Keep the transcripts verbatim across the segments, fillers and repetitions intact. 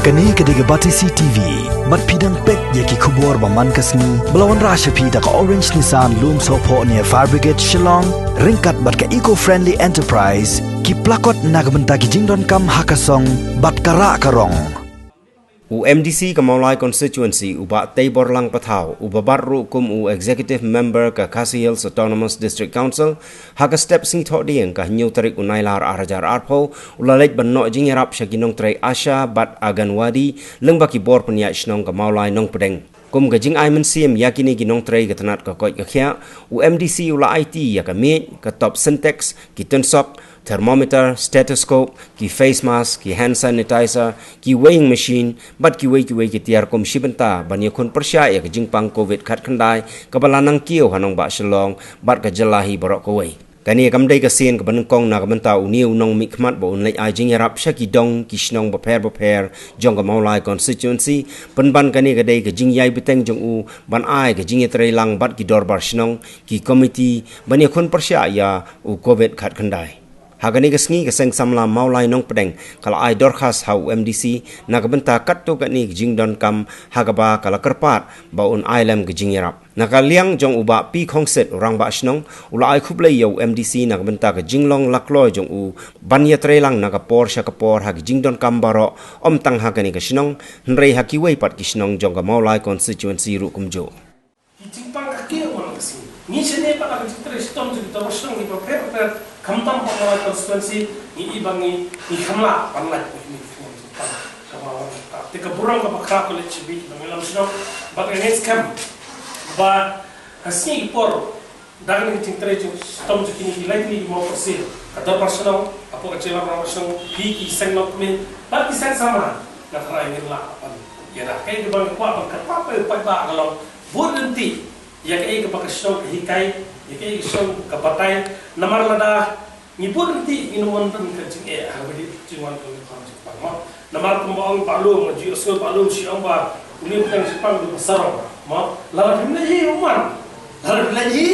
Kane ka dei ka Batesi T V. Bad phi dang peit ïa ki khubor ba man ka sngi ba la wanrah sha phi da ka Orange Nissan Lumsohphoh near Fire Brigade Shillong, ryngkat bad ka Eco Friendly Enterprise, ki plakot na ka bynta ki jingdonkam ha ka song bad ka rah ka rong. U M D C ka Mawlai Constituency, u Bah Teiborlang Pathaw, uba bat ruh kum u Executive Member ka Khasi Hills Autonomous District Council, ha ka step sngi Thohdieng ka hynñiew tarik u Nailar ar hajar arphew, u la leit ban noh jingïarap sha ki nongtrei ASHA bad Anganwadi, lyngba ki bor pynïaid shnong ka Mawlai Nongpdeng. Kum ka jingai mynsiem ïa kine ki nongtrei ka tnat ka koit ka khiah, u M D C u la aiti ïa ka miej, ka top Sintex, ki tynsok, thermometer, stethoscope, ki face mask, ki hand sanitizer, ki weighing machine, bad kiwei kiwei ki tiar kum shi bynta ban ïakhun pyrshah ïa ka jingpang covid khatkhyndai, kaba la nang kiew ha nongbah Shillong bad ka jylla hi baroh kawei. Kane kam dei ka sien kaba nyngkong na ka bynta une u nongmihkhmat ba un leit ai jingïarap sha ki dong ki shnong bapher bapher jong ka Mawlai Constituency, pynban kane ka dei ka jingïai bteng jong u ban ai ka jingïatreilang bad ki dorbar shnong, ki komiti, ban ïakhun pyrshah ïa u covid khatkhyndai. Ha kane ka sngi ka Seng Samla Mawlai Nongpdeng ka la ai dorkhas ha u M D C na ka bynta katto katne ka jingdonkam, ha kaba ka la kyrpad ba un ai lem ka jingïarap. Na ka liang jong u Bah P Khongsit, u Rangbah Shnong, u la ai khublei ïa u M D C na ka bynta ka jinglong lakloi jong u ban ïatreilang na ka por sha ka por ha ka jingdonkam baroh, ym tang ha kane ka shnong, hynrei ha kiwei pat ki shnong jong ka Mawlai Constituency ruh kumjuh. Ki jingpang ka kiew man ka sngi. Ngi shane pat ha ka jingtrei shitom jong ki dorbar shnong kiba pher bapher, khamtam ha Mawlai Constituency, ngi i ba ngi, ngi kham lah ban lait ïa kine ki jingpang. Kaba wan ka, te ka burom kaba khraw ka leit shibit ïa ki nongïalam shnong. Bad nga ngeit skhem ba ha sngi ki por, da kane ka jingtrei jong, shitom jong kine ki lai tylli ki mawpyrshah, ka dorbar shnong, hapoh ka jingïalam rangbah shnong, phi ki seng nongkmen bad ki seng samla, nga tharai ngin lah ban ïada. Kaei kaba nga kwah ban kyrpad ïa u paidbah ka long, bud ryntih ïa kaei kaba ka shnong ka hikai, ïa kaei ka shnong ka batai. Namar lada ngi bud ryntih, ngin ym don ka jingeh ha kaba ïadei jingwan ka jingpang, mo. Namar kumba ong Bah Lum, nga ju ïohsngew Bah Lum shu ong ba une u khñiang jingpang u dei ba sarong, mo. Lada phim leit hi, u man. Lada phim leit hi,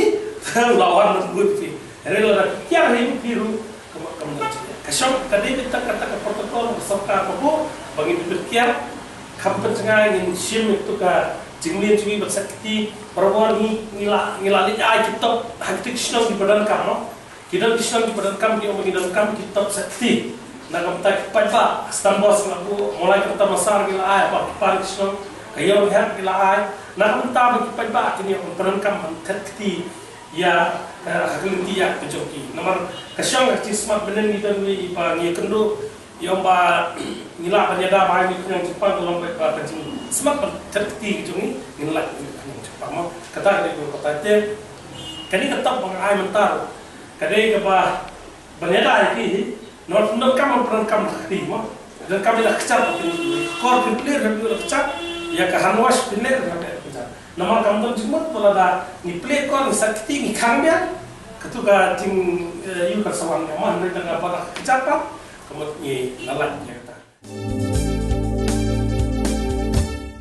la wan, u bud phi. Hynrei lada kiar hi phi ruh, ka, ka, ka shong, ka dei beit tang kata ka protocol ka sorkar ka buh ba ngin pynkiar. Kham pynjngai, ngin shim ïa katu ka jingmlien jong ngi ban set kti. Barabor ngi, ngi la, ngi la leit ai ki top ha kito ki shnong kiba donkam, mo. Ki don ki shnong kiba donkam, ki ong ba ki donkam ki top set kti. Na ka bynta ki paidbah, Stambos la buh, Mawlai Kyrta Massar ki la ai, bad ki pan ki shnong, ka Ïew Rynghep ki la ai. Na ka bynta ba ki paidbah kin ïoh ban pyndonkam ban set kti ïa, eh, ha ka lynti ïa ka jong ki. Namar ka shong ka jingsmat bneng, ngi don wei iba ngi ïakynduh, ïa ong ba ngi lah ban ïada bha ïa une u khñiang jingpang, ka long ba ka jingsmat ban set kti ka jong ngi, ngin lait ïa une u khñiang jingpang, mo. Kata ka dei ka batai te. Kane ka top ba nga ai mynta ruh ka dei kaba ban ïada ïa ki hi. Namar pyndonkam, pyndonkam ha kti, mo. Donkam ïa la kjat, kor pynplie, pynplie la kjat, ïa ka hand wash pynleh, pynleh la kjat. Namar kam don jingmut ba lada ngi plie kor, ngi set kti, ngi khang biang, katu ka jing, eh, ïa ka sa wan, mo, hynrei lada ba la kjat pat, ka mut ngi la lait ïa kata.